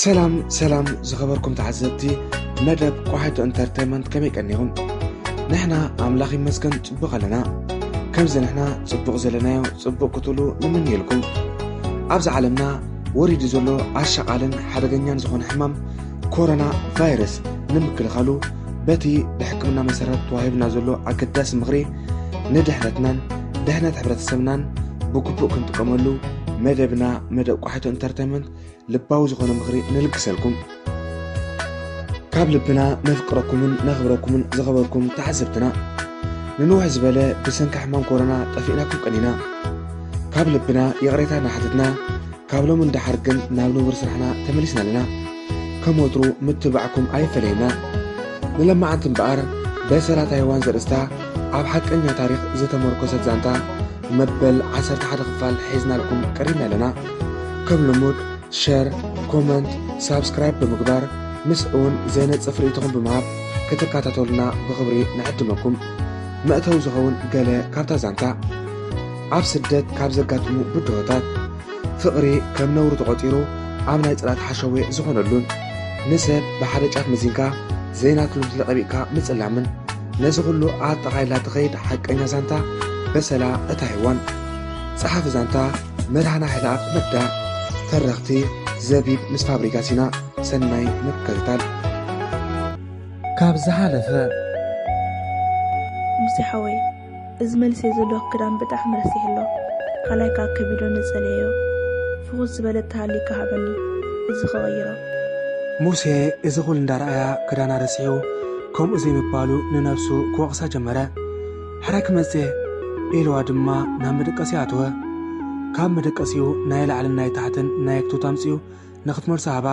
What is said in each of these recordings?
ሰላም ሰላም ዝኸበርኩም ተዓዘብቲ መደብ ቆሓይቶ ኢንተርተይመንት፣ ከመይ ቀኒኹም? ንሕና ኣምላኽ ይመስገን ጽቡቕ ኣለና። ከምዚ ንሕና ጽቡቕ ዘለናዮ ጽቡቕ ክትብሉ ንምንየልኩም። ኣብዚ ዓለምና ወሪዱ ዘሎ ኣሻቓልን ሓደገኛን ዝኾነ ሕማም ኮሮና ቫይረስ ንምክልኻሉ በቲ ብሕክምና መሰረት ተዋሂብና ዘሎ ኣገዳሲ ምኽሪ ንድሕነትናን ድሕነት ሕብረተሰብናን ብግቡእ ክንጥቀመሉ መደብና መደብ ቆሓይቶ ኢንተርተይመንት ልባዊ ዝኾነ ምኽሪ ንልግሰልኩም። ካብ ልብና ነፍቅረኩምን ነኽብረኩምን ዝኸበርኩም ተዓዘብትና፣ ንንውሕ ዝበለ ብሰንኪ ሕማም ኮሮና ጠፊእናኩም ቀኒና። ካብ ልብና ይቕሬታ እናሓተትና፣ ካብ ሎሚ ንደሓር ግን ናብ ንቡር ስራሕና ተመሊስና ኣለና። ከም ወትሩ ምትብባዕኩም ኣይፈለየና። ንለማዓንቲ እምበኣር በሰላ ታይዋን ዘርእስታ ኣብ ሓቀኛ ታሪኽ ዝተመርኮሰት ዛንታ መበል ዓሰርተ ሓደ ክፋል ሒዝናልኩም ቀሪብና ኣለና። ከም ልሙድ ሸር፣ ኮመንት፣ ሳብስክራይብ ብምግባር ምስ እውን ዘነጽፍ ርእይቶኹም ብምሃብ ክትከታተሉና ብኽብሪ ንዕድመኩም። መእተዊ ዝኸውን ገለ ካብታ ዛንታ። ኣብ ስደት ካብ ዘጋጥሙ ብድሆታት፣ ፍቕሪ ከም ነውሪ ተቖጺሩ ኣብ ናይ ጽላት ሓሸዌ ዝኾነሉን፣ ንሰብ ብሓደ ጫፍ መዚንካ ዘይናትሉ ለቐቢእካ ምጽላምን፣ ነዚ ኩሉ ኣጠቓሊላ ትኸይድ ሓቀኛ ዛንታ በሰላ እታ ሄዋን። ጸሓፊ ዛንታ መድሃና ሓይለኣብ መዳ። ተረኽቲ ዘቢብ ምስ ፋብሪጋ ሲና። ሰናይ ምክትታል። ካብ ዝሓለፈ። ሙሴ ሓወይ፣ እዚ መልስየ ዘለኹ ክዳን ብጣዕሚ ረሲሕ ኣሎ። ካልኣይ ከዓ ከቢዶ ንጸለየዮ። ፍኹስ ዝበለ ተሃሊካ ሃበኒ፣ እዚ ክቕይሮ። ሙሴ እዚ ኩሉ እንዳረኣያ ክዳና ረሲሑ ከምኡ ዘይምባሉ ንነብሱ ክወቕሳ ጀመረ። ሕራይ ክመጽእ ኢልዋ ድማ ናብ መደቀሲ ኣተወ። ካብ መደቀሲኡ ናይ ላዕልን ናይ ታሕትን ናይ ክቱት ኣምጺኡ ንክትመልሶ ሃባ።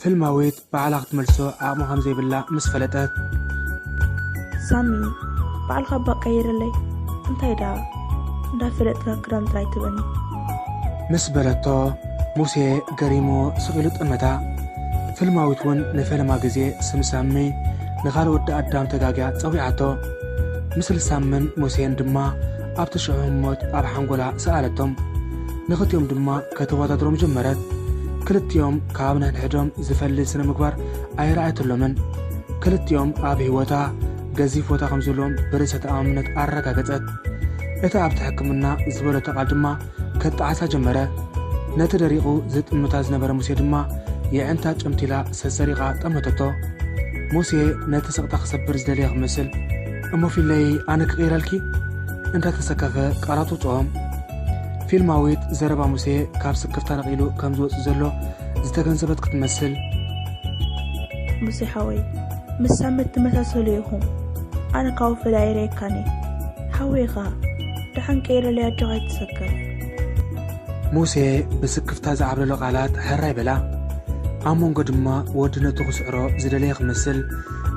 ፍልማዊት ባዕላ ክትመልሶ ዓቕሚ ከም ዘይብላ ምስ ፈለጠት። ሳሚ፣ ባዕልኻ እባ ቀይረለይ። እንታይ ደኣ እንዳፈለጥካ ክዳን ጥራይ ትበኒ። ምስ በለቶ ሙሴ ገሪሙ ስቕ ኢሉ ጠመታ። ፍልማዊት እውን ንፈለማ ግዜ ስም ሳሚ ንኻልእ ወዲ ኣዳም ተጋግያ ጸዊዓቶ። ምስሊ ሳምን ሙሴን ድማ ኣብቲ ሽዑ ህሞት ኣብ ሓንጎላ ሰኣለቶም። ንኽልቲኦም ድማ ከተወዳድሮም ጀመረት። ክልቲኦም ካብ ነንሕዶም ዝፈሊ ስነ ምግባር ኣይረኣየትሎምን። ክልቲኦም ኣብ ህይወታ ገዚፍ ቦታ ከም ዘለዎም ብርእሰ ተኣማምነት ኣረጋገጸት። እቲ ኣብቲ ሕክምና ዝበለቶ ቃል ድማ ከጣዕሳ ጀመረ። ነቲ ደሪቑ ዝጥምታ ዝነበረ ሙሴ ድማ የዕንታ ጨምቲላ ሰሰሪቓ ጠመተቶ። ሙሴ ነቲ ስቕታ ክሰብር ዝደለየ ክመስል፣ እሞ ፊለይ ኣነ ክቕይረልኪ? እንዳተሰከፈ ቃላት ውጽኦም። ፊልማዊት ዘረባ ሙሴ ካብ ስክፍታ ነቒሉ ከም ዝወጽእ ዘሎ ዝተገንዘበት ክትመስል። ሙሴ ሓወይ፣ ምስ ሳሚ ትመሳሰሉ ኢኹም። ኣነ ካብኡ ፈሊየ ኣይርእየካን እየ። ሓወይ ኢኻ። ደሓን ቀይረለይ ኣጆኻ ኣይትሰከፍ። ሙሴ ብስክፍታ ዝዓብለሎ ቃላት ሕራይ በላ። ኣብ መንጎ ድማ ወድነቱ ክስዕሮ ዝደለየ ክመስል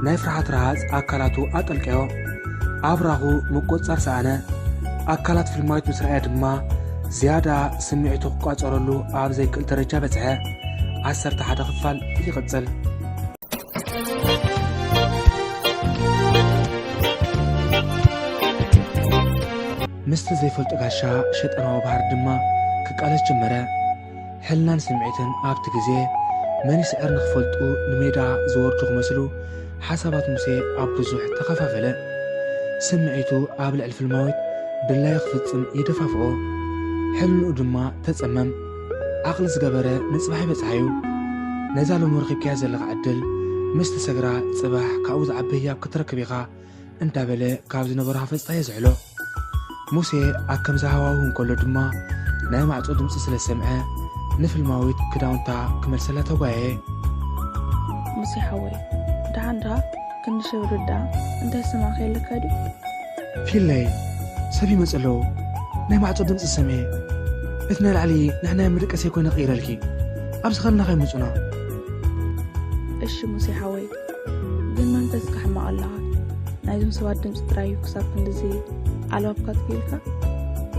ናይ ፍርሃት ረሃጽ ኣካላቱ ኣጠልቀዮ። ኣብራኹ ምቁጽጻር ሰኣነ። ኣካላት ፍልማዊት ምስ ረኣየ ድማ ዝያዳ ስምዒቱ ክቋጸረሉ ኣብ ዘይክእል ደረጃ በጽሐ። ዓሰርተ ሓደ ክፋል ይቕጽል። ምስቲ ዘይፈልጦ ጋሻ ሸጠናዊ ባህር ድማ ክቃለስ ጀመረ። ሕልናን ስምዒትን ኣብቲ ግዜ መን ይስዕር ንኽፈልጡ ንሜዳ ዝወርዱ ክመስሉ ሓሳባት ሙሴ ኣብ ብዙሕ ተኸፋፈለ። ስምዒቱ ኣብ ልዕሊ ፍልማዊት ድላዩ ክፍጽም ይደፋፍኦ። ሕልንኡ ድማ ተጸመም። ዓቕሊ ዝገበረ ንጽባሕ ይበጽሓ እዩ። ነዛ ሎሚ ረኺብካያ ዘለኻ ዕድል ምስ ተሰግራ ጽባሕ ካብኡ ዝዓቢ ህያብ ክትረክብ ኢኻ እንዳበለ ካብ ዝነበሮ ሃፈጽታ የዝሕሎ። ሙሴ ኣብ ከምዚ ሃዋሁ እንከሎ ድማ ናይ ማዕጾ ድምጺ ስለ ዝሰምዐ ንፍልማዊት ክዳውንታ ክመልሰላ ተጓየየ። ሙሴ ሓወይ፣ ደሓን ድኻ? ክንዲ ሸውርድ ደኣ እንታይ ዝሰማዕካዮ ኣለካ ድዩ? ፊለይ፣ ሰብ ይመጽእ ኣለዉ። ናይ ማዕጾ ድምጺ ዝሰምዐ። እቲ ናይ ላዕሊ ንሕና መደቀሲ ኣይኮነ ክቕይረልኪ። ኣብዚ ኸለና ከይምጹና። እሺ ሙሴ ሓወይ፣ ግን መንፈስካ ሕማቕ ኣለኻ። ናይዞም ሰባት ድምፂ ጥራይ እዩ ክሳብ ክንድዚ ኣልባብካ ትኽኢልካ?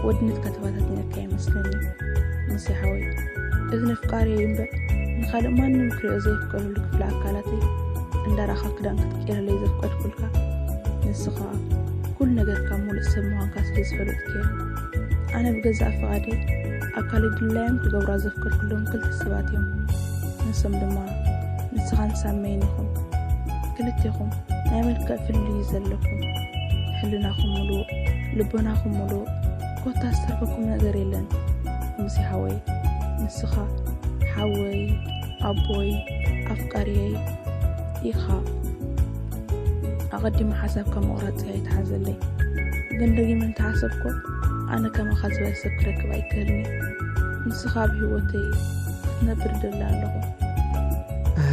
ወድነትካ ተባታቲነካ ይመስለኒ። ሙሴ ሓወይ፣ እዚ ነፍቃሪ እዩ እምበር ንኻልእ ማንም ክሪኦ ዘየፍቀደሉ ክፍሊ ኣካላተይ እንዳረኣኻ ክዳን ክትቅይረለይ ዘፍቀድኩልካ ንስኻ ኩሉ ነገርካ ሙሉእ ሰብ ምዃንካ ስለ ዝፈለጥኩ እየ። ኣነ ብገዛእ ፍቓደይ ኣካለይ ድላዮም ክገብራ ዘፍቀድኩሎም ክልተ ሰባት እዮም። ንሶም ድማ ንስኻን ሳመይን ኢኹም። ክልቴኹም ናይ መልክዕ ፍልልይ እዩ ዘለኩም። ሕልናኹም ሙሉእ፣ ልቦናኹም ሙሉእ፣ ኮታ ዝተርፈኩም ነገር የለን። ሙሴ ሓወይ፣ ንስኻ ሓወይ፣ ኣቦይ፣ ኣፍቃሪየይ ኢኻ። ኣቐዲመ ሓሳብካ ምቑራጸይ ኣይትሓዘለይ። ግን ደጊመ እንተሓሰብኩ፣ ኣነ ከማኻ ዝበለ ሰብ ክረክብ ኣይክእልን እየ። ንስኻ ኣብ ህይወተይ ክትነብር እደሊ ኣለኹ። እ፣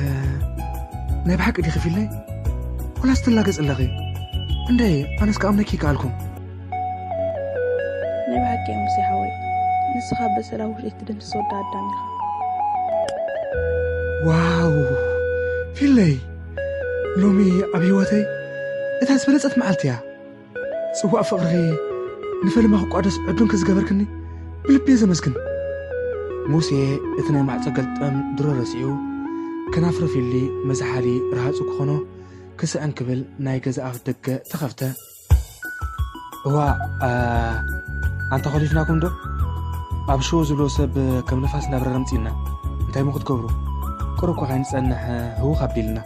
ናይ ብሓቂ ዲኺ ፊለይ? ወላስ ትላገጽ ኣለኺ? እንደይ፣ ኣነስ ክኣምነኪ ይከኣልኩም። ናይ ብሓቂ እየ ሙሴ ሓወይ፣ ንስኻ በሰላ ውሽጢ ትድምስስ ወዲ ኣዳም ኢኻ። ዋው ፊለይ፣ ሎሚ ኣብ ህይወተይ እታ ዝበለጸት መዓልቲ እያ። ጽዋእ ፍቕርኺ ንፈልማ ክቋደስ ዕዱም ከዝገበርክኒ ብልቢ እየ ዘመስግን። ሙሴ እቲ ናይ ማዕጾ ገልጠም ድሮ ረሲዑ፣ ከናፍረ ፊሊ መዝሓሊ ረሃጹ ክኾኖ ክስዕን ክብል ናይ ገዛ ኣፍ ደገ ተኸፍተ። እዋ፣ ኣ፣ ኣንታ ኾሊፍናኩም ዶ? ኣብ ሾው ዝብሎ ሰብ ከም ንፋስ እንዳብረረ ምጺእና። እንታይ ሞ ክትገብሩ? ቁሩብ እኳ ከይንጸንሕ ህውኽ ኣቢልና።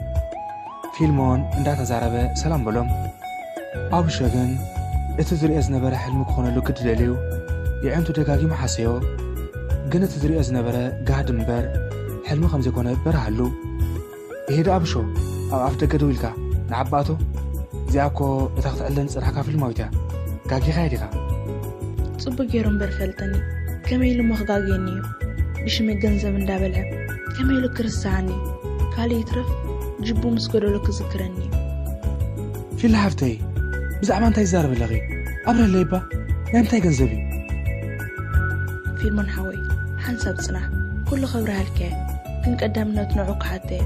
ፊልሞን እንዳተዛረበ ሰላም በሎም። ኣብሾ ግን እቲ ዝርእዮ ዝነበረ ሕልሚ ክኾነሉ ግዲ ደልዩ የዕንቱ ደጋጊሙ ሓሰዮ። ግን እቲ ዝርእዮ ዝነበረ ጋህዲ እምበር ሕልሚ ከም ዘይኮነ በርሃሉ። ይሄ ደኣ ብሾ ኣብ ኣፍ ደገ ደው ኢልካ ንዓባቶ እዚኣ እኮ እታ ክትዕለ ዝጸናሕካ ፊልማዊት እያ። ጋጊኻ እያ ዲኻ? ጽቡቅ ገይሩ እምበር ፈልጠኒ። ከመይ ኢሉ እሞ ክጋግየኒ እዩ? ብሽመይ ገንዘብ እንዳበልዐ ከመይ ኢሉ ክርስዓኒ? ካልእ ይትረፍ ጅቡ ምስ ጎደሎ ክዝክረኒ እዩ። ፊላ ሓፍተይ፣ ብዛዕባ እንታይ ትዛረቢ ኣለኺ? ኣብረለይ እባ፣ ናይ ምንታይ ገንዘብ እዩ? ፊልሞን ሓወይ፣ ሓንሳብ ጽናሕ፣ ኩሉ ከብርሃልካ እየ። ግን ቀዳምነት ንዑ ክሓተ እየ።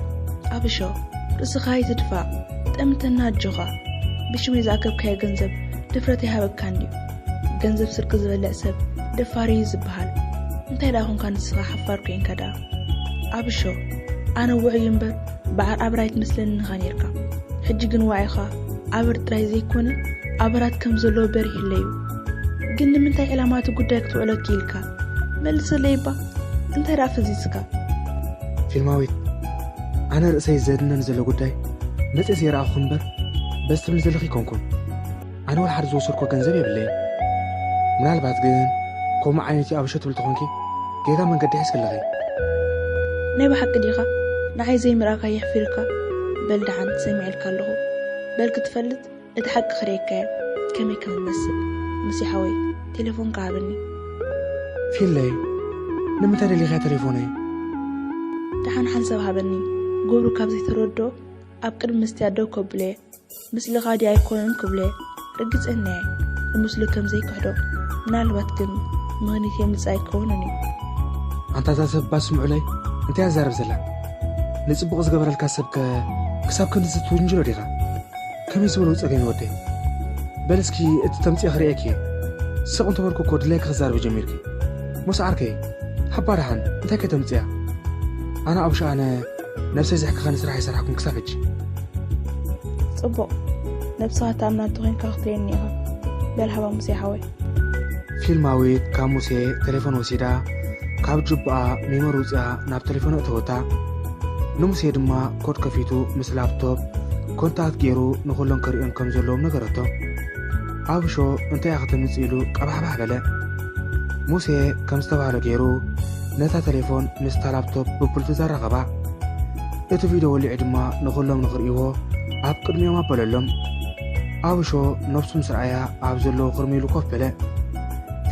ኣብሾ፣ ርእስኻ ኣይትድፋእ፣ ጠምተና ኣጆኻ። ብሽመይ ዝኣከብካዮ ገንዘብ ድፍረት ኣይሃበካን ድዩ? ገንዘብ ስርቂ ዝበልዕ ሰብ ደፋር እዩ ዝበሃል። እንታይ ደኣ ኾንካ ንስኻ ሓፋር ኮይንካ ደኣ? ኣብሾ፣ ኣነ ውዑይ እምበር በዓል ኣብራይ ትመስለኒ ኢኻ ኔርካ። ሕጂ ግን ዋዒኻ ኣበር ጥራይ ዘይኮነ ኣበራት ከም ዘለዎ በሪህለይ እዩ። ግን ንምንታይ ዕላማ እቲ ጉዳይ ክትውዕሎ ክኢልካ? መልስለይ እባ፣ እንታይ ደኣ ፈዚዝካ? ፊልማዊት፣ ኣነ ርእሰይ ዘድነን ዘሎ ጉዳይ መጽየ ዘይረኣኹ እምበር በዚ ትብሊ ዘለኺ ኣይኮንኩን። ኣነ ወላ ሓደ ዝወሰድኮ ገንዘብ የብለይን። ምናልባት ግን ከምኡ ዓይነት እዩ ኣብሾ ትብል ተኾንኪ ጌጋ መንገዲ ሒዝኪ ኣለኺ። ናይ ብሓቂ ዲኻ? ንዓይ ዘይምርኣኻ የሕፊርካ። በል ደሓን ሰሚዐልካ ኣለኹ። በል ክትፈልጥ እቲ ሓቂ ክርእየካ እየ ከመይ ከም ዝመስል። ሙሴ ሓወይ ቴሌፎንካ ሃበኒ። ፊለይ፣ ንምንታይ ደሊኻያ ቴሌፎነይ? ደሓን ሓንሳብ ሃበኒ። ግብሩ ካብ ዘይተረድኦ ኣብ ቅድሚ መስትያት ደው ከብሎ እየ። ምስልኻ ድዩ ኣይኮነን ክብሎ እየ። ርግጸኛ እየ ንምስሉ ከም ዘይክሕዶ። ምናልባት ግን ምኽኒት የምጽእ ኣይከውንን እዩ። ኣንታ እዛ ሰብ ባስ ስምዑለይ እንታይ እያ ትዛረብ ዘላ? ንጽቡቕ ዝገበረልካ ሰብከ ክሳብ ክንድዚ ትውንጅሎ ዲኻ? ከመይ ዝበለ ውጸገኝ ወደይ? በል እስኪ እቲ ተምጽኦ ክርእየኪ እየ። ስቕ እንተበልኩ እኮ ድላይኪ ክዛረቢ ጀሚርኪ። ሞስ ዓርከይ፣ ሓባ ደሓን እንታይ ከተምጽያ? ኣነ ኣብሻ ኣነ ነብሰይ ዘሕክኸኒ ስራሕ ኣይሰራሕኩን ክሳብ ሕጂ። ጽቡቕ፣ ነብስኻ ተኣምና እንተኾይንካ ክትርእየኒ ኢኻ። በል ሃባ ሙሴ ሓወይ። ፊልማዊት ካብ ሙሴ ቴሌፎን ወሲዳ፣ ካብ ጁባኣ ሜሞሪ ውጽኣ ናብ ቴሌፎን ኣእተወታ። ንሙሴ ድማ ኮድ ከፊቱ ምስ ላፕቶፕ ኮንታክት ገይሩ ንኹሎም ከርእዮም ከም ዘለዎም ነገረቶ። ኣብሾ እንታይ እያ ከተምጽእ ኢሉ ቀባሕባሕ በለ። ሙሴ ከም ዝተባህሎ ገይሩ ነታ ቴሌፎን ምስታ ላፕቶፕ ብብሉቱዝ ኣራኸባ። እቲ ቪድዮ ወሊዑ ድማ ንኹሎም ንኽርእይዎ ኣብ ቅድሚኦም ኣበለሎም። ኣብሾ ነብሱ ምስ ረኣያ ኣብ ዘለዎ ክርም ኢሉ ኮፍ በለ።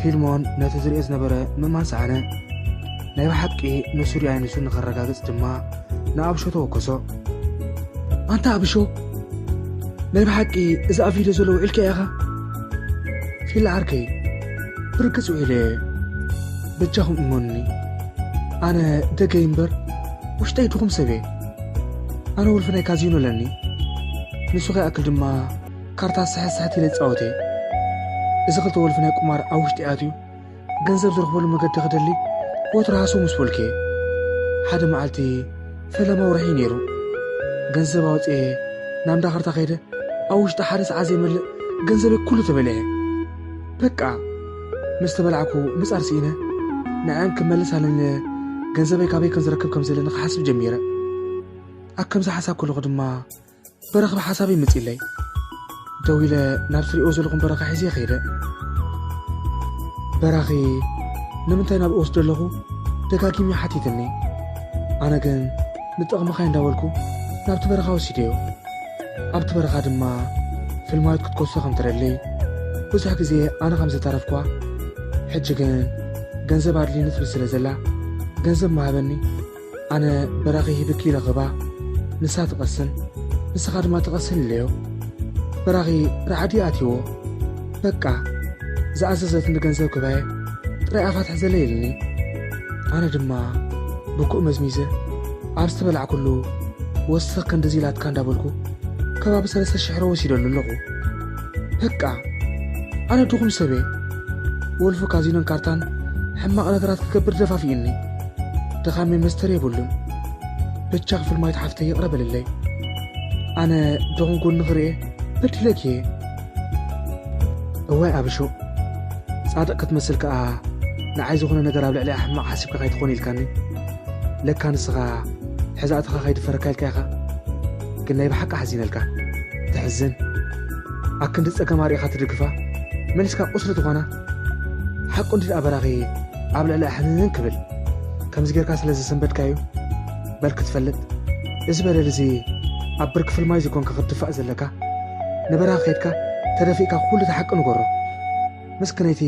ፊልሞን ነቲ ዝርእዮ ዝነበረ ምእማን ሰኣነ። ናይ ብሓቂ ንሱ ድዩ ኣይንሱን ንኸረጋግጽ ድማ ንኣብሾ ተወከሶ። ኣንታ ኣብሾ፣ ናይ ብሓቂ እዚ ኣብ ቪድዮ ዘሎ ውዒልካ ኢኻ? ፊላ ዓርከይ፣ ብርግጽ ውዒለ እየ። በጃኹም እመኑኒ። ኣነ ደገይ እምበር ውሽጠይ ድኹም ሰብ እየ። ኣነ ወልፊ ናይ ካዚኖ ኣለኒ። ንሱ ከይኣክል ድማ ካርታ ስሕት ስሕት ኢለ እጻወት እየ። እዚ ክልተ ወልፊ ናይ ቁማር ኣብ ውሽጢ ኣትዩ ገንዘብ ዝረኽበሉ መገዲ ክደሊ ወትሩ ሃሰው ምስ በልኩ እየ። ሓደ መዓልቲ ፈለማ ወርሒ ነይሩ። ገንዘብ ኣውፅኤ ናብ እንዳ ካርታ ከይደ ኣብ ውሽጢ ሓደ ሰዓት ዘይመልእ ገንዘበይ ኩሉ ተበሊዐ። በቃ ምስ ተበላዕኩ ምጻር ስኢነ ንዐን ክመልስ ኣለኒ ኢለ ገንዘበይ ካበይ ከም ዝረክብ ከም ዘለኒ ክሓስብ ጀሚረ። ኣብ ከምዚ ሓሳብ ከለኹ ድማ በረኽቢ ሓሳብ ይምፅለይ። ደው ኢለ ናብ ትሪኦ ዘለኹም በረኻ ሒዘ ከይደ። በራኺ ንምንታይ ናብ እወስዶ ኣለኹ ደጋጊሙ ሓቲትኒ። ኣነ ግን ንጥቕምኻ እንዳበልኩ ናብቲ በረኻ ወሲደዮ። ኣብቲ በረኻ ድማ ፍልማዊት ክትኮሶ ከም ትደሊ ብዙሕ ግዜ ኣነ ከም ዝተረፍኳ፣ ሕጂ ግን ገንዘብ ኣድልይኒ ትብል ስለ ዘላ ገንዘብ ምሃበኒ። ኣነ በራኺ ሂብኪ ኢለ ክባ ንሳ ትቐስን፣ ንስኻ ድማ ትቐስን ኢለዮ። በራኺ ራዕዲ ኣትይዎ። በቃ ዝኣዘዘትኒ ገንዘብ ክባየ ጥራይ ኣፋትሕ ዘለ ኢልኒ። ኣነ ድማ ብኩእ መዝሚዘ ኣብ ዝተበላዕኩሉ ወስኽ ክንድዚ ኢላትካ እንዳበልኩ ከባቢ ሰለስተ ሽሕሮ ወሲደሉ ኣለኹ። በቃ ኣነ ድኹም ሰበ ወልፉ ካዚኖን ካርታን ሕማቕ ነገራት ክገብር ደፋፊእኒ። ድኻመይ መስተር የብሉን። በጃ ክፍል ማይት ሓፍተይ ይቕረ በልለይ። ኣነ ድኹም ጎኒ ክርኤ በዲለኪ እየ። እዋይ ኣብሾ ጻድቕ ክትመስል ከኣ ንዓይ ዝኾነ ነገር ኣብ ልዕሊ ሕማቕ ሓሲብካ ከይትኾን ኢልካኒ። ለካ ንስኻ ሕዛእትኻ ከይድፈረካ ኢልካ ኢኻ። ግን ናይ ብሓቂ ሓዚነልካ። ተሕዝን። ኣክንዲ ጸገም ኣርኢኻ ትድግፋ መሊስካ ቁስሊ ዝኾና። ሓቁ እንዲ ደኣ በራኺ ኣብ ልዕሊ ኣሕንን ክብል ከምዚ ጌርካ ስለ ዝሰንበድካ እዩ። በል ክትፈልጥ እዚ በደል እዚ ኣብ ብርኪ ፍልማይ ዝኮንካ ክትድፋእ ዘለካ ንበረኻ ከይድካ ተደፊእካ ኩሉ እቲ ሓቂ ንገሮ። ምስክነይቲ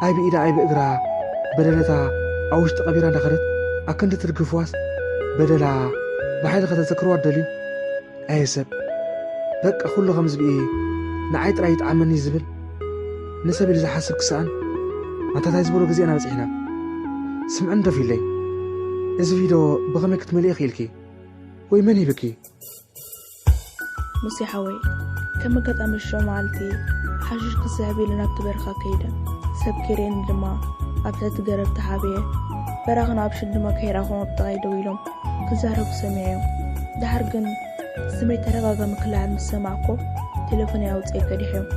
ኣይ ብኢዳ ኣይ ብእግራ በደለታ ኣብ ውሽጢ ቀቢራ እንዳኸደት ኣክንዲ ትድግፍዋስ በደላ ብሓይሊ ከተዘክርዋ ትደልዩ? ኣየ ሰብ በቃ ኩሉ ከም ዝብኢ ንዓይ ጥራይ ይጥዓመኒ ዝብል ንሰብ ኢሉ ዝሓስብ ክሰኣን ኣንታታይ ዝበሎ ግዜና በፂሕና። ስምዕን ደፊለይ እዚ ቪድዮ ብኸመይ ክትመልኢ ክኢልኪ ወይ መን ሂብኪ? ሙሴ ሓወይ ከም ኣጋጣሚ ሽዑ መዓልቲ ሓሽሽ ክስሕብ ኢሉ ናብቲ በረኻ ከይደ። ሰብ ከይርእየኒ ድማ ኣብ ትሕቲ ገረብ ተሓብኤ። በራኽን ኣብሽን ድማ ከይረኣኹዎም ኣብ ጥቓይ ደው ኢሎም ክዛረቡ ሰሚዐዮም። ደሓር ግን ስመይ ተደጋጋሚ ክለዓል ምስ ሰማዕኩ ቴሌፎነይ ኣውፅኤ ቀዲሐዮም።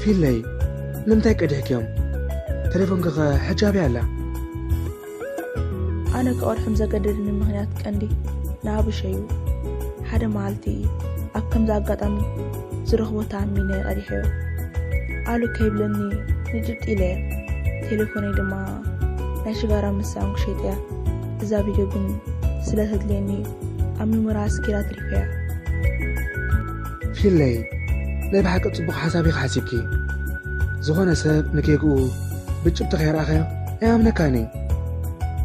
ፊለይ ንምንታይ ቀዲሕክዮም? ቴሌፎንኪ ኸ ሕጂ ኣበይ ኣላ? ኣነ ክቐድሖም ዘገደደኒ ምኽንያት ቀንዲ ንኣብሾ እዩ። ሓደ መዓልቲ ኣብ ከምዚ ኣጋጣሚ ዝረኽቦ ተኣሚነ ቀዲሐዮ። ኣሉ ከይብለኒ ንጭጥ ኢለ እየ። ቴሌፎነይ ድማ ናይ ሽጋራ ምስ ሰኣንኩ ሸይጠያ። እዛ ቪድዮ ግን ስለ ተድልየኒ ኣብ ሚሞሪ ኣስጊራ ኣትሪፈያ። ፊለይ ናይ ብሓቂ ጽቡቕ ሓሳብ ኢኻ ሓሲብኪ። ዝኾነ ሰብ ንጌግኡ ብጭብጢ ከይረኣኻዮ ኣይኣምነካን እዩ።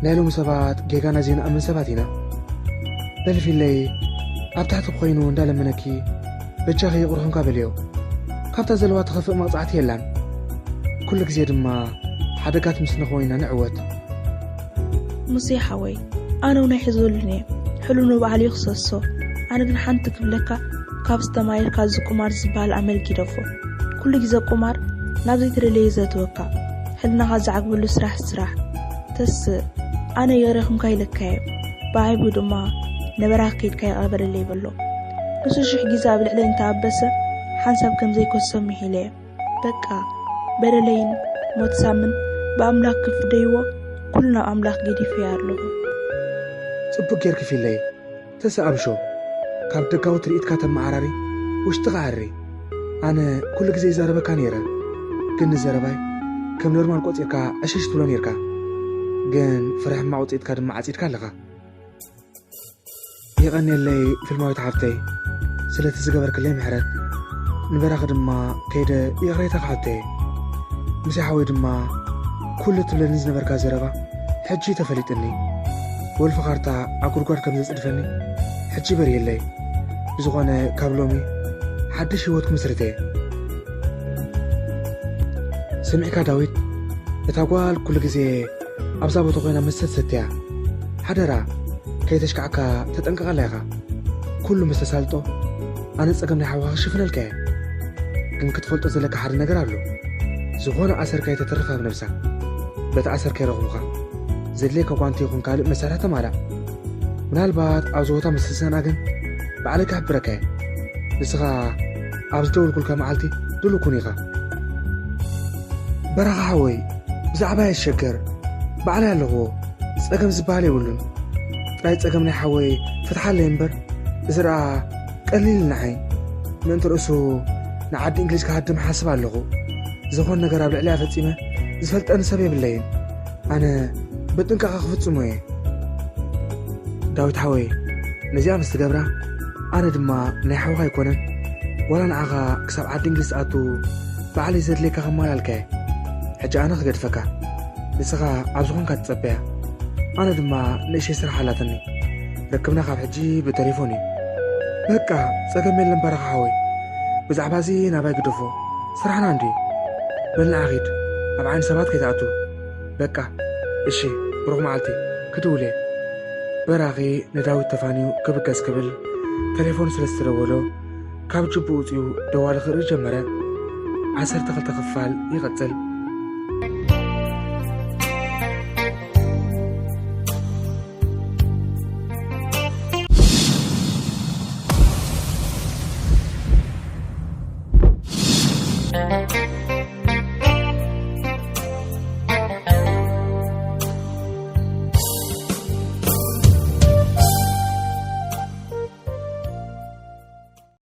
ናይ ሎሚ ሰባት ጌጋና ዘይንኣምን ሰባት ኢና። በሊ ፊለይ ኣብ ታሕቲ ኮይኑ እንዳለመነኪ በጃኺ ይቕርሑንካ በልዮ። ካብታ ዘለዋ ትኸፍእ መቕጻዕቲ የላን። ኩሉ ግዜ ድማ ሓደጋት ምስ ንኸውን ኢና ንዕወት። ሙሴ ሓወይ ኣነ እውን ኣይሕዘሉን እየ። ሕሉ ንባዕሉ ይኽሰሶ። ኣነ ግን ሓንቲ ክብለካ ካብ ዝተማየርካ እዚ ቁማር ዝበሃል ኣመል ጊደፎ። ኩሉ ግዜ ቁማር ናብ ዘይተደለየ ዘእትወካ። ሕልናኻ ዝዓግበሉ ስራሕ ስራሕ። ተስእ ኣነ ይቕረ ክምካ ኢለካ እየ። ብዓይቡ ድማ ንበረኻ ከይድካ ይቕረ በለለይ በሎ። ንሱ ሽሕ ግዜ ኣብ ልዕለይ እንተኣበሰ ሓንሳብ ከም ዘይከሶ ምሒለ እየ። በቃ በደለይን ሞት ሳምን ብኣምላኽ ክፍደይዎ ኩሉ ናብ ኣምላኽ ገዲፈዮ ኣለኹ። ጽቡቕ ጌርኪ ፊለይ ተሰኣብሾ ካብ ደጋዊ ትርኢትካ ተመዓራሪ ውሽጥኻ ዓሪ። ኣነ ኩሉ ግዜ ይዛረበካ ነይረ፣ ግን ንዘረባይ ከም ኖርማል ቆጺርካ ዕሽሽ ትብሎ ነይርካ። ግን ፍረ ሕማቕ ውጽኢትካ ድማ ዓጺድካ ኣለኻ። የቐንየለይ ፍልማዊት ሓፍተይ ስለቲ ዝገበርክለይ ምሕረት። ንበራኺ ድማ ከይደ ይቕሬታ ክሓቶ እየ። ምሴ ሓወይ ድማ ኩሉ ትብለኒ ዝነበርካ ዘረባ ሕጂ ተፈሊጥኒ። ወልፊ ካርታ ኣብ ጉድጓድ ከም ዘጽድፈኒ ሕጂ በርየለይ። ብዝኾነ ካብ ሎሚ ሓድሽ ህይወት ክምስርት እየ። ሰሚዕካ ዳዊት፣ እታ ጓል ኩሉ ግዜ ኣብዛ ቦታ ኮይና መስተ ትሰትያ። ሓደራ ከይተሽካዕካ ተጠንቀቐላ ኢኻ። ኩሉ ምስ ተሳልጦ ኣነ ጸገም ናይ ሓውኻ ክሽፍነልካ እየ። ግን ክትፈልጦ ዘለካ ሓደ ነገር ኣሎ። ዝኾነ ኣሰር ከይተትርፍ ኣብ ነብሳ። በቲ ኣሰር ከይረኽቡኻ ዘድልየካ ጓንቲ ይኹን ካልእ መሳርሒ ተማላእ። ምናልባት ኣብዚ ቦታ ምስ ትሰንኣ ግን ባዕለይ ክሕብረካ እየ። ንስኻ ኣብ ዝደወልኩልካ መዓልቲ ድሉው ኩን ኢኻ። በራኻ ሓወይ ብዛዕባ የሸገር ባዕለይ ኣለኹዎ። ጸገም ዝበሃል የብሉን። ጥራይ ጸገም ናይ ሓወይ ፍትሓለይ እምበር፣ እዚ ደኣ ቀሊል ንዓይ። ምእንቲ ርእሱ ንዓዲ እንግሊዝ ክሃድም ሓስብ ኣለኹ። ዝኾን ነገር ኣብ ልዕሊያ ፈጺመ ዝፈልጠኒ ሰብ የብለይን። ኣነ ብጥንቃቐ ክፍጽሞ እየ። ዳዊት ሓወይ፣ ነዚኣ ምስ ትገብራ፣ ኣነ ድማ ናይ ሓውኻ ኣይኮነን፣ ዋላ ንዓኻ ክሳብ ዓዲ እንግሊዝ ትኣቱ ባዕለይ ዘድልየካ ከማላልካ እየ። ሕጂ ኣነ ክገድፈካ፣ ንስኻ ኣብ ዝኾንካ ትጸበያ። ኣነ ድማ ንእሽተይ ስራሕ ኣላትኒ። ርክብና ካብ ሕጂ ብቴሌፎን እዩ። በቃ፣ ጸገም የለን በረኻ ሓወይ። ብዛዕባ እዚ ናባይ ግደፎ። ስራሕና እንድዩ። በል ንዓ ኺድ፣ ኣብ ዓይኒ ሰባት ከይትኣቱ። በቃ፣ እሺ፣ ብሩኽ መዓልቲ። ክድውል እየ። በራኺ ንዳዊት ተፋንዩ ክብገስ ክብል ቴሌፎን ስለ ዝተደወሎ፣ ካብ ጅቡ ውጽኡ ደዋሊ ክርኢ ጀመረ። ዓሰርተ ክልተ ክፋል ይቕጽል።